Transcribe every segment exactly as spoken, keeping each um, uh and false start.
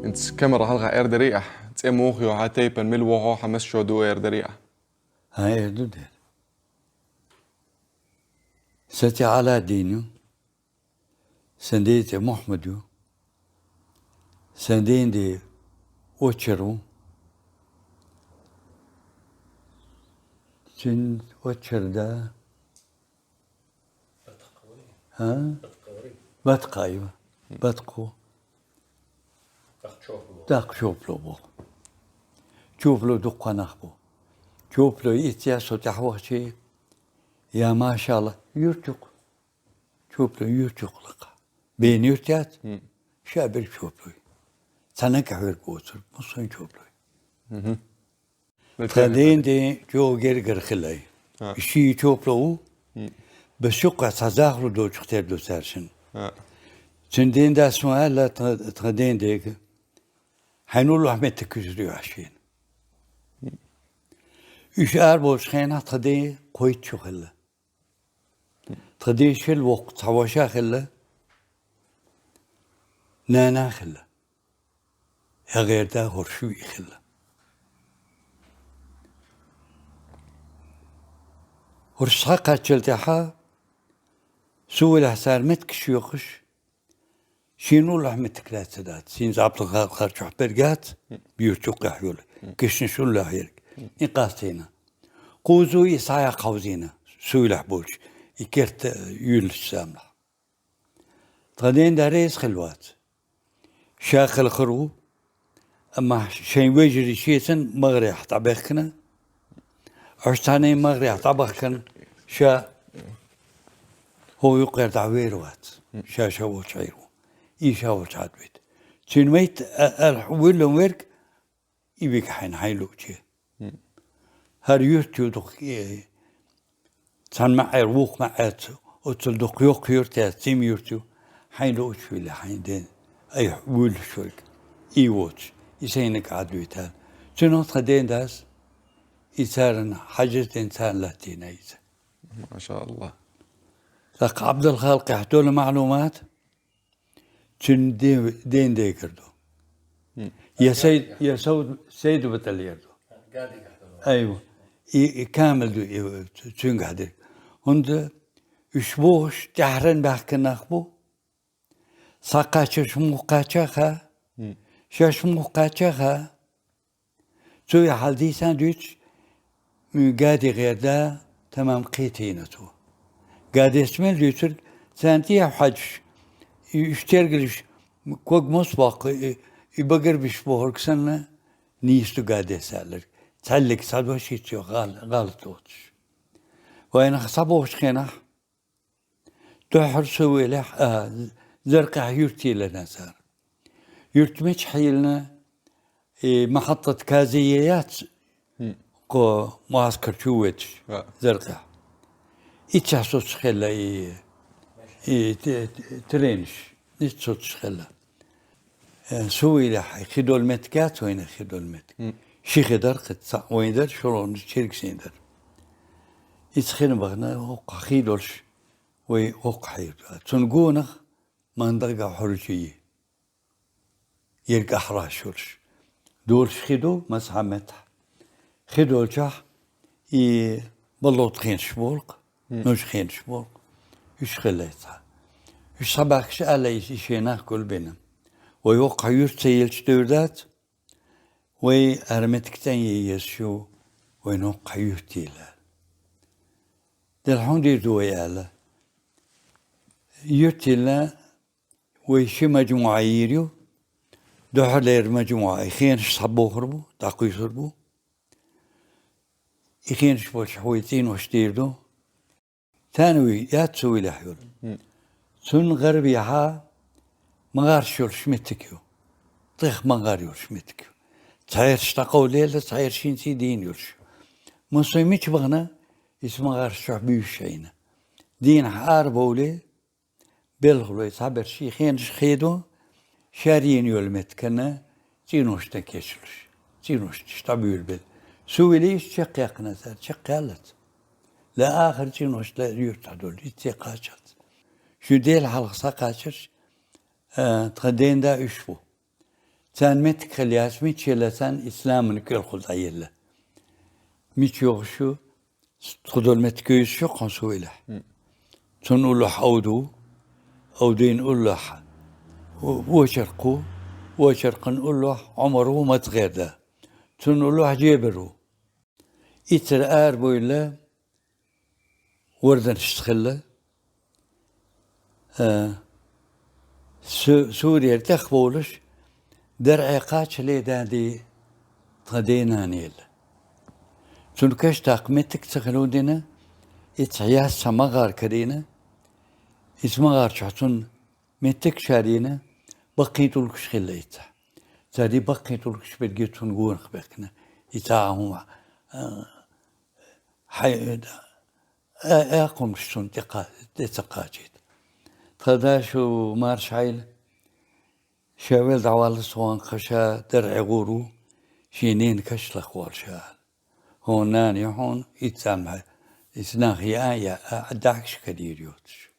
ХӀинца камера хьалха эр дарий ахь, цӀе муха ю хьан, тайпан мила ву хьо, хьан мас шо ду эр дарий ахь? Хьан эр ду дер. Са цӀи Ӏалаъдин ю. Сан ден цӀи Мухьмад ю. Сан ден де Очар ву. Цуьнан Очар да. ХӀа? Баткха ю. Баткха. ТӀаккха Чопло боху. Чопло дуккха нах бу. Чопло иццехь со тӀаьхьа вахчий, я машалла, юьртюкх. Чопло юьртюкх лакха. Бен юьрт яц? Ша берг Чоплой. Цхьана кахь верг оцург, муссун Чоплой. Тхан ден ден чӀогӀа гергара хилай. Ши Чопло ву. Бас юккъехь цхьа захало доцуш тера ду цаьршинна. Цуьнан ден дас ван аьлла тхан ден дега: «Хьайн уллохь меттиг куьсур ю ахь шена». Уьш араболчу хенахь тхан ден кхойтта шо хилла. Тхан ден шел воккха цхьа ваша хилла, нана хилла. ХӀегӀерда хӀорш виъ хилла. ХӀорш схьакхаччал тӀаьхьа, сувелахь цара меттигаш йохуш, шена уллохь меттиг лаьцна дац. Шена Ӏабдулхалкъ чохь берг яц, юьртан юккъехь йолу, кешнаш уллохь ерг. И къастийна. Кхузза и схьаяккха хьовзийна, сувелахь болчу, и керта юьллучу заманахь. Тхан ден да реза хилла вац. Ша кхелхар ву, амма шайн вежарий шеца магӀарехь дӀабаьхкина. Аш цхьаьна магӀарехь дӀабахкана, ша хӀокху юккъера дӀавер вац. Ша-ша волчу Ӏийр ву. И ша волчу Ӏадвита. Цуьнан майта а-, арахь вуьллун верг, и вига хьайна хьайн лууче. ХӀара юьрт ю дукха, э, цхьана маьӀӀера, вукху маьӀӀерца, оццул дукха йоккха юьрт яц, цӀим юьрт ю, хьайн луучу вилла, хьайн ден, айхьа вуьллуш верг, и воцуш, и сайниг Ӏадвитал. Цуьнан тхан ден дас, и царна хьажаз ден царна латтийна иза. Машалла. ТӀаккха Ӏабдулхалкъехь долу маълумат, цуьнан де-, ден дегар ду. Я Сайд-, я Сауд-, Сайд-БатӀалера ду. Айва. И, и камил ду, и, цу-, цуьнгахь дерг. ХӀунда уьш бохуш тӀаьххьаран баьхкина нах бу. Схьакхаччалц муха кхачча а хаьа. Шаьш муха кхачча а хаьа. Цу яхьал дийсан дуьйцуш, м, Гади гӀерда тамам кхетийна цо. Гадес мел дуьйцург, царна тӀехьа хьаьжча, и уьш тергалуш, ког мос боккху, и, и багарбиш бохург санна, нийса ду Гадес аьлларг. Цхьаьллиг схьадош хӀинца йо гӀал-, гӀалат доцуш. Вайнах схьабохучу хенахь, дуьххьара Сувелехь, а, Заркъехь юьрт йиллина цара. Юьрт мичахь йиллина, и Махьаттат Казие яц, кху муаскар чу вуьтуш, Заркъехь. Иццехь соцуш хилла и, и те-, те-, тренаш, ницкъ соцуш хилла. Э, Сувелехь хи долу меттиг яц вайна хи долу меттиг. Ши хи дара кхин цхьаъ вайн дара, шолгӀанаш чергсийн дара. Иза хина бахана, хӀокху хи долуш, вай хӀокху хьийр ду. Цунна гонах Мандага хьуржий. Ерг ахьлаш йолуш. Долуш хи ду, масхьа меттахь. Хи долчохь и баллотхенаш болу-кх, нужхенаш болу-кх. Уьш хилла цхьа. Уьш схьабаьхкича аьлла иза, и шен нах гулбина. Вай хӀокху юьрт ца елча девр дац, вай ара меттиг цӀен е езаш ю, вайна хӀокху юьрт йилла. Делахь хӀун дийр ду вай аьлла? Юьрт йилла, вай ши мажмуӀа йийр ю, дуьххьарлера мажмуӀа и хенаш схьабохур бу, дӀакхуьйсур бу. И хенаш болчохь вай цӀенош дийр ду. Царна вуй яц Сувелехь йолу. Цунна гӀарбехьа магӀарш йолуш меттиг ю. ТӀех магӀар йолуш меттиг ю. Цхьаерш дӀакъовлаелла, цхьаерш хӀинца а дийна йолуш. Массо а мича бахана, иза магӀарш чохь буьйсуш Ӏийна. Дийнахь арабовле, белхалой цхьаберш и хенаш хедо, шаьрйина йолу меттигана цӀенош тӀе кечлуш, цӀенош тӀе дӀабуьйлабелла. Сувеле иштта чекхъяьккхина цара, чекхъяьллац. Ла ахар цӀенош ла юьртахь долу, ицце кхачалц. Шун Дела хьалха схьакхачарш, а, тхан ден да уьш бу. Царна меттиг хила яц, мичча елла царна исламан кӀелхула дӀаелла. Мича йогӀуш ю, тхо долу меттиг йовзуш ю хьуна Сувилахь. Цунна уллохь Авд ву, Авдин уллохь Вочаркх ву, Вочаркхан уллохь Ӏумар ву, Мацгерда. Цунна уллохь Жебар ву. Иццара арабевлла, ворданашца хилла, а, Су-, Сурера тӀехбовлуш, ДаргӀе кхачале дади тхан денан елла. Цунна каш таккха меттиг ца хилла дина, иццахь яц цхьа магӀар карийна, ицу магӀар чохь цунна меттиг шарийна, баккхий тӀулгаш хилла иццахь. Цари баккхий тӀулгаш берриге цунна гонах бехкина. И цхьа а хӀума, а, хьай-, а, а, хӀумаш цунна тӀе кха-, тӀе ца кхачийта. Тхан да шу марша Ӏайла, ша велла дӀаваллалц ван кхаша дар Ӏе гӀур ву, шен ненан кашлах волу ша. Хьуна нана ю хьуна, иццам хьа, ицу нах яа, яа, а, дӀахьаш кадийр йоцуш.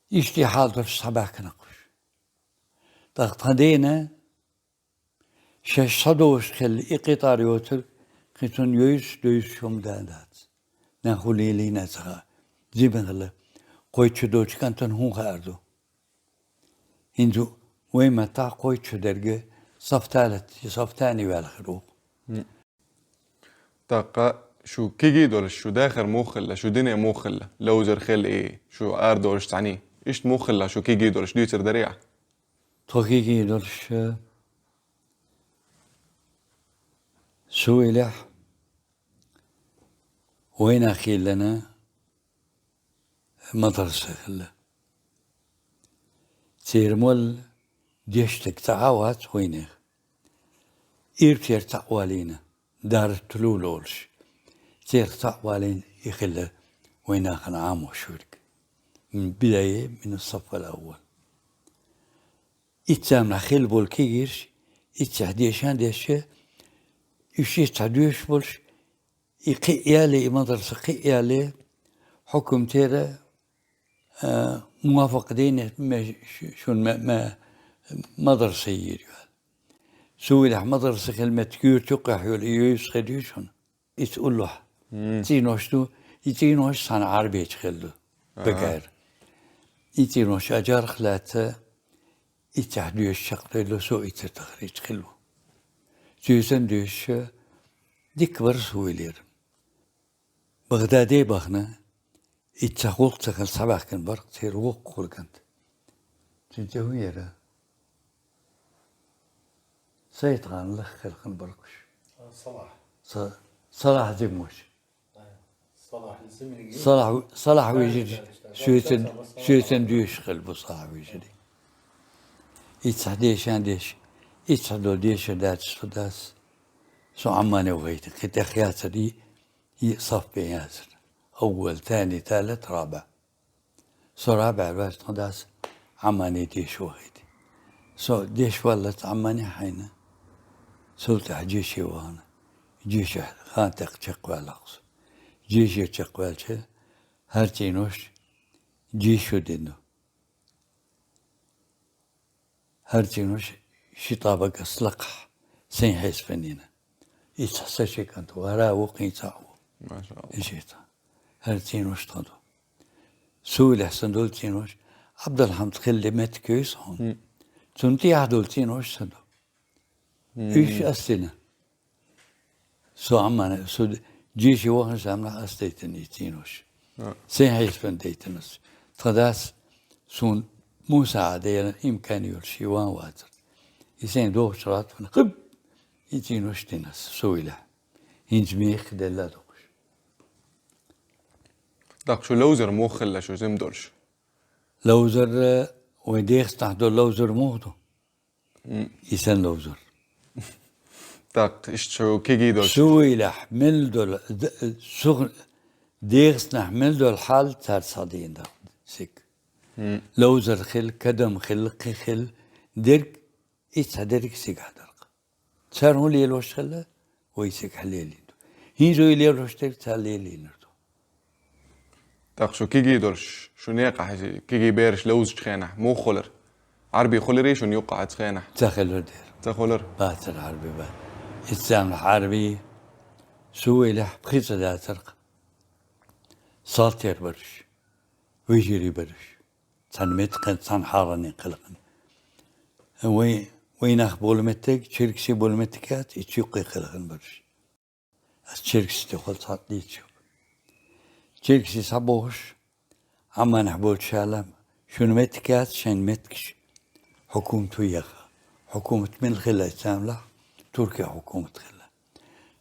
Иштта и хьал долуш схьабаьхкина кхуш. ТӀаккха тхан дена, шаьш схьадолуш хилла и кхин тӀара йоцург, кхин цунна йовзуш, довзуш хӀума дан дац. Нах хӀун лелийна а ца хаьа. Зибин хилла, кхойчу долчу кӀантана хӀун хаар ду? ХӀинца вай маттахь кхойчу дерг Сафталат, Сафтани ваьлла хир ву. М. ТӀаккха шу кегий долуш, шу дахар муха хилла, шу дине муха хилла, ловзар хилла и, шу арадолуш цхьаьний. Иштта муха хилла, шу кегий долуш дуьйцур дарий ахь? Тхо кегий долуш, э, Сувилахь вайнах хиллана, мадраса хилла. Церан молла дешнашка цхьа а вац вайнах. Ирчера цхьаъ валийна, Дарат Тулул олуш. Церах цхьаъ валийна и хилла вайнахана Ӏамош верг. М, бидае мин ас-сафф ал-аввал. Иццамнахь хилла болу кегийрш, иццехь дешан дешча, уьш иццахь доьшуш болуш, и кхиъ яле, и мадраса кхиъ яле, хьукуматера, а, мувафакъ дийне, ме-, шу-, шуна ме-, ме-, мадраса йийр ю аьлла. Сувилахь мадраса хила меттиг юьрту юккъехь йолу и йовза хир ю шуна. Ицу уллохь. М. ЦӀийнош ду, и цӀийнош цхьана Ӏарбечу хилла ду. Ага. Бакара. И цӀийнош а чарх лаьцна, иццехь доьшуш чекхдевлла, со иццара тахрич хилла ву. Цуьйсан доьшуш, дика бара Сувилера. Багдаде бахана, иццахь гӀуллакх ца хилла схьабаьхкина бара церан воккхахула кӀант. Цуьнан цӀе хӀун яра? Сайтхан лаххара хан баркуш. Салахь. Са-, Салахь зимош. Салахь зимиги. Салахь, Салахь вижири, шуьйцан, шуьйцан дуьйш хила бу Салахь вижири. Иццахь дешан деш, иццахь долу деша дац со дас. Со Ӏаммане вахийта, кхин тӀех яцар и, и саф бен яцар. Аввал, тани, талат, рабаъ. Со рабаӀ ваьлча тхан дас Ӏаммане деша вахийти. Со деша валлалц Ӏаммане хьайна. Цул тӀаьхьа жеше вахана. Жеше хан тӀекхча чекхваьлла со. Жеше чекхваьлча, хӀара цӀийнош жешо дина ду. ХӀара цӀийнош ши тӀабакъас лакхахь сайн хьесапан йина. Иццахь са ши кӀант вара ву, кхин цхьаъ ву. Маша Аллах. Ишита. ХӀара цӀийнош тхан ду. Сувилахь сан долу цӀийнош, Ӏабдалхьамд хилла меттиг йовза хьуна. М. Цунна тӀехь долу цӀийнош сан ду. М. Уьш ас дина. Со Ӏаммане, со д-, жеше вахана заманахь ас дайтина и цӀийнош. А. Сайн хьесапан дайтина ас. Тхан дас суна муса а дела имкан йолуш и ван вацара. И сайн дохучу гӀаттана хип! И цӀийнош дина ас, Сувилахь. ХӀинца мехка делла а доккхуш. ТӀаккха шу ловзар муха хилла, шу зим долуш? Ловзар, э, вайн дехаснахь долу ловзар муха ду? М. И сан ловзар. ТӀаккха иштта шу кегий долуш? Сувилахь мел долу, д-, сух-, дехаснахь мел долу хьал цара схьадийна даккха сиг. М. Ловзар хила, кадам хила, кхин хила, дерг, иццахь дерг сигахь дарх. Цара хӀун лелош хилла, вай цигахь лелийна ду. ХӀинца вай лелош дерг цара лелийнар ду. ТӀаккха шу кегий долуш, шу некъахь кегий бераш ловзучу хенахь муха хилар? Ӏарби хулирий шун юкъа хӀаца хенахь? Ца хилар дера. Ца хулар? Бацар Ӏарби бан. Иццамлахь Ӏарби Сувелехь пхи цӀа дацар-кх. Салтер бараш, вежарий бараш. Цхьана меттехь, цхьана хьалхарнийн кхелхина. Вай, вай нах болу меттиг, чергси болу меттиг яц, и цу юккъе кхелхина бараш. Ас чергси тӀехула цхьаъ дийцича. Чергси схьабохуш, Ӏамманехь болчу шала, шуна меттиг яц, шайн меттигаш хьукумато яха. Хьукумат мила хилла иццамлахь? Туркин хьукумат хилла.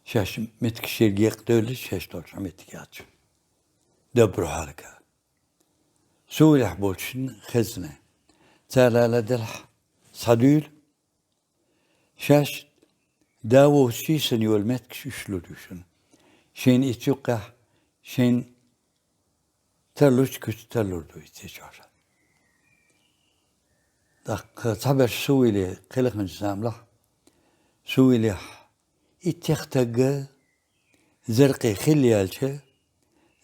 Шаьш меттигаш ерг екъа девлла, шаьш долчохь меттиг яц шуна. Дабру хьарка. Сувелехь болчунна хезна. Цара ала делахь схьадуьйла. Шаьш да вовшийн санна йолу меттигаш уьш лур ю шуна. Шайна и цу юккъехь, шайна тарлучу куьцу тарлур ду и цечохь. ТӀаккха цхьаберш Сувеле кхелхинчу заманахь, Сувелехь иттех тагга Заркъе хилла яьлча,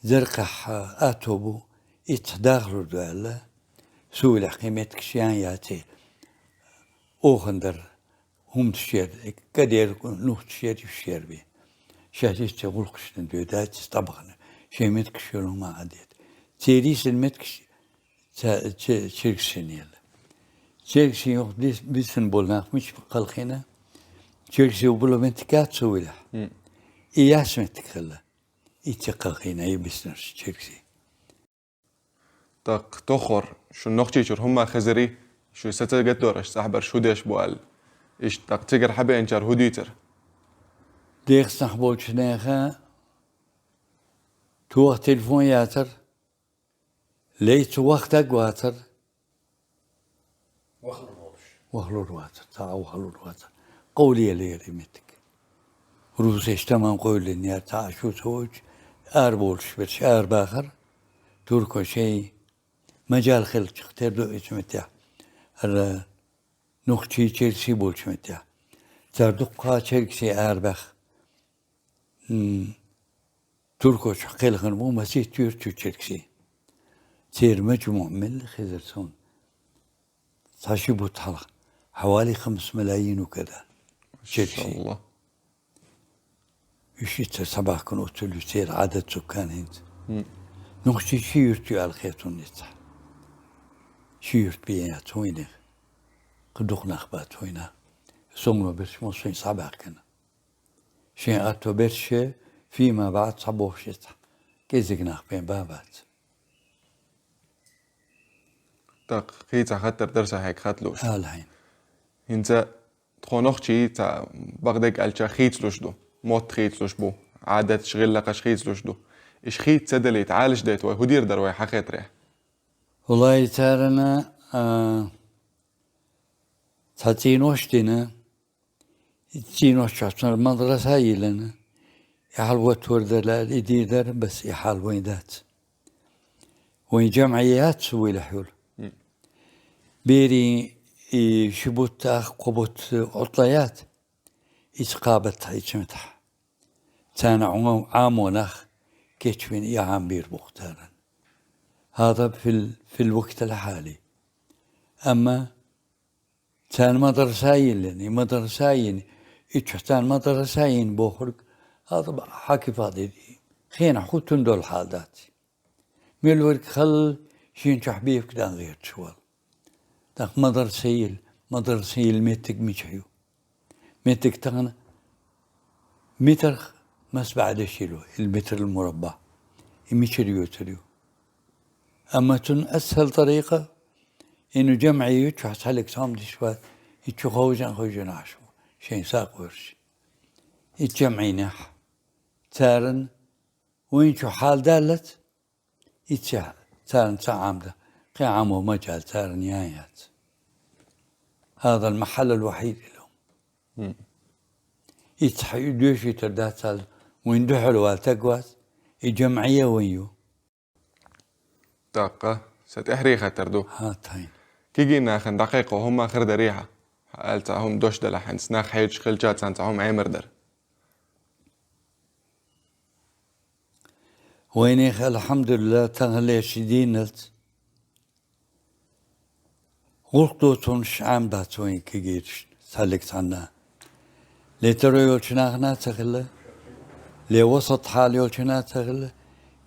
Заркъехь атто бу, иццахь дахалур ду аьлла, Сувелехь кхин меттигаш ян яций, охана дара, хӀуманаш яра, кӀадер, нухчаш яра, уьш яра бен. Шаьш иццахь гӀуллакхаш дан дуьйцу, дацис тӀебахана, шайн меттигаш йолу хӀума Ӏадийта. Церан йисина меттигаш Ца-, че-, чергсина елла. Чергси юха дис-, бисина болу нах мича кхалхийна? Чергси болу меттиг яц Сувелехь. Мм. И яц меттиг хилла. Иццахь кхалхийна и биснарш чергси. ТӀаккха тоххор, шун Нохчийчуьра хӀумма хезарий, шу саца гатдораш цӀахь барш хӀу деш бу аьлла. Иштта тӀаккха цигара хьабеанчара хӀу дийцар? Дехаснахь болчу нехан тоха телефон яцара, лайца ваха дагвацара. Вахалур волуш. Вахалур вацара, цхьа а вахалур вацара. Къовлаелира и меттиг. Русаш тамам къовлина яра, цхьа а шу ца воьдуш, арабовлуш берш арабахара. Турко шайн мажал хилча тера ду и цу меттехь. Ара нухчий чергси болчу меттехь. Цара дуккха чергси арабаьхна. М, Туркочохь кхелхина бу масийтта юьртачу чергси. Церан мажмуӀ мел хезара суна? Цхьа ши бутт хьалха. Хьавали хамса малаин ю када. Чергси. Машалла. Уьш иштта схьабаьхкина оццул ю церан Ӏадат цуккан хӀинца. М. Нухчий ши юьрт ю аьлла хета суна иццахь. Ши юьрт бен яц хӀуйнех. Кху дукха нах бац хӀуйна. Сомно берш массо а схьабаьхкина. Шайн атто берш, фима баӀд схьабохуш иццахь, кӀезиг нах бен бан бац. ТӀаккха кхин цхьа хаттар дара сан хьайга хатта лууш. Ала хьайна. ХӀинца тхо нохчий цхьа бакъдерг аьлча хийцалуш ду, мотт хийцалуш бу, Ӏадаташ, гӀиллакхаш хийцалуш ду. Иш хийца ца далийта, Ӏалаш дайта вай хӀу дийр дара вай хьан хетарехь? Валлай, царна, а, цхьа цӀенош дина, и цӀенош чохь цара мадраса а йиллина, и хьал ваттор дара, и дийр дара, бас и хьал вайн дац. Вайн жамӀе яц Сувелехь йолу. М. Берийн и ши бутт ах, кхо бутт Ӏутла яц, иза кхабатахь, и цуьнтахь. Царна Ӏума-, Ӏамо нах кечвина и Ӏам бийр бу-кх царна. ХӀаза фил, фил вакт ал-хьали. Амма царна мадраса а йиллина, и мадраса а йина, и чохь царна мадраса а йина бохург, хӀаза хьан кепа дийр ду, хенахь хӀуттун долу хьал дац. Мел верг халла шен чохь бепиг дан гӀерташ вала. ТӀаккха мадарса йилла, мадарса йилла меттиг мичахь ю? Меттиг тахана метрах мас бӀе деши ю, ил метрал мурабба. И мичара йоцур ю? Амма цунна асхьал тӀарикъа, и ну жамӀе ю, чохь цхьаллиг цхьа хӀума деш вац, и чу ховжан-ховжан Ӏаш ву, шайн сакъоьрсуш. И жамӀийнехь, царна вайн чу хьал даллац, Иццехь царна ца Ӏамда, кхин Ӏамо мажал царна ян яц. هذا المحل الوحيد لهم. Мм. Иццехь и доьшуьйтур дац аьлла, вайн дуьхьал вала таг вац, и жамӀе вайн ю. ТӀаккха, сан тӀаьхьарий хаттар ду. Хьан тайн. Кегий нахана дӀакхайкхо хӀумма хир дарий хьан? Хьан аьлла цхьа хӀума дош далахь хӀинца, нах хьежаш хилча царна цхьа хӀума Ӏемар дара. Вайнех, алхьамдулиллахӀ, таханлерчу дийналц ГӀулакх доцунаш Ӏамдац вайн кагираш, цхьаллиг цхьанна. Ле таро йолча нахана ца хилла, ле васат хьал йолча наха ца хилла,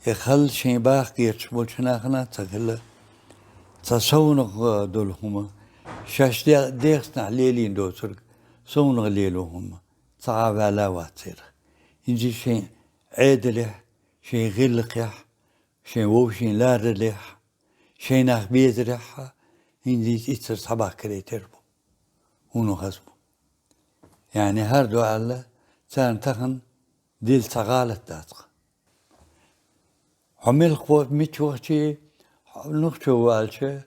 э, халла шайн баха гӀерташ болча нахана ца хилла. Цхьа совнагӀа дола хӀума, шоаш де-, дегӀаца лелийна доцург, совнагӀа лело хӀума, цхьа а ваьла вац церах. ХӀинца шайн Ӏедалехь, шайн гӀиллакхехь, шайн вовшийн ларалехь, шайн нах безарехь, хӀинца иццар схьабахкаре тера бу. Хьуна хаза бу. Яъни хӀара дуьхьал царна тахан дилла цхьа гӀалат дац-кх. Хьо мелхо мича вахча, хьо нохчо валча,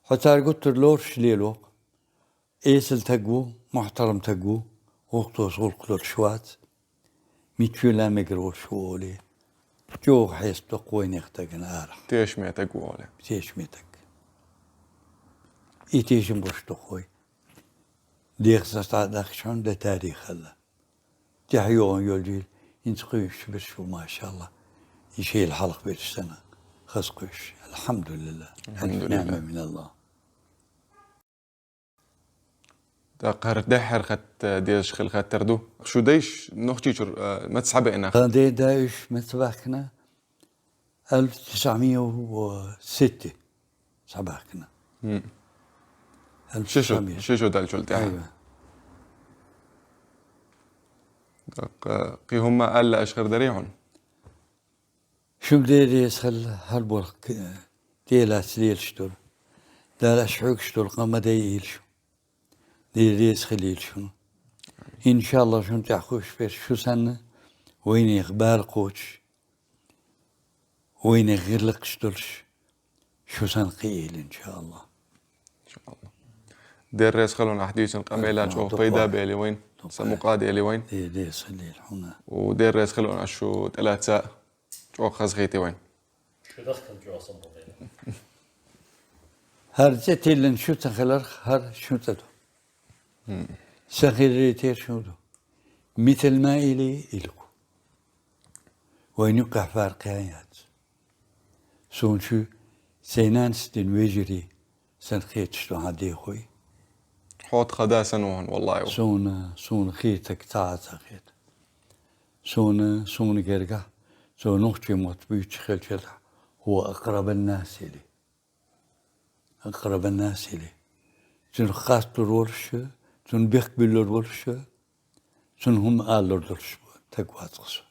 хьо цар гуттар лоруш лело-кх. Эсала таг ву, мухьтарам таг ву, гӀулакх доцу гӀулакх долуш вац. Миччуьйла мегар волуш ву олий, чӀогӀа хьесап до-кх вайнех дагна арахь. Тешаме таг ву олий. Тешаме таг. И тешам гуш ду-кх вай. ДегӀаца дӀа а дахча хьуна дан тарихалла. ТӀаьхьа йогӀун йолчийла, хӀинца кхуьйсуш берш бу, машалла. И шайла хьалха берш санна, хаза кхуьйсуш. Алхьамдулилла. Алхьамдулилла. Алф ниӀма миналлахӀ. ТӀаккха хӀара даьххьара хатта дезаш хила хаттар ду. Шу дайша Нохчийчуьра, а, маца схьабеана? Сан дай-да уьш маца баьхкина? Алф тисамия ва ситта схьабаьхкина. Мм. Алф тисамия. Ши шу, ши шу даьллачул тӀаьхьа. Айва. ТӀаккха кхин хӀумма ала лаьаш хир дарий хьуна? Шуна Дела реза хила, хӀара болх к-, Делаца лелаш долу. Дала аша хьоьгуш долу къа ма дайийла шу. Дела реза хилийла шуна. Иншалла, шуна тӀехь хуьйсуш берш шу санна, вайнех бала кхочуш, вайнех гӀиллакхаш долуш, шу санна кхиийла, иншалла. Иншалла. Дела реза хила хьуна, ахь дийцина къамел чӀогӀа пайда бели вайн, са мукъа дели вайн. Дела реза хилийла хьуна. У Дела реза хила хьуна, аша шу тӀелаьцна чӀогӀа хазахийти вайн. Шу дахкал чӀогӀа сабур дели. ХӀара цӀе тиллина шу ца хиларх, хӀара шун цӀа ду. Мм. Сан хиларе тера шун ду. Митал ма или илгу. Вайн юккъехь фаркъ яц. Суна шу сайн нанас дина вежарий санна хеташ ду хьан дехой. Хьо тхан да санна ву хьуна, валлахӀи. Суна, суна хетаг цхьа а ца хета. Суна, суна гергахь, цо нохчийн мотт буьйцуш хилча, хӀума акърабан нас или. Акърабан нас или. Цунах хастур волуш, цунна бехк буьллур волуш, цунна хӀума алалур долуш таг вац-кх со.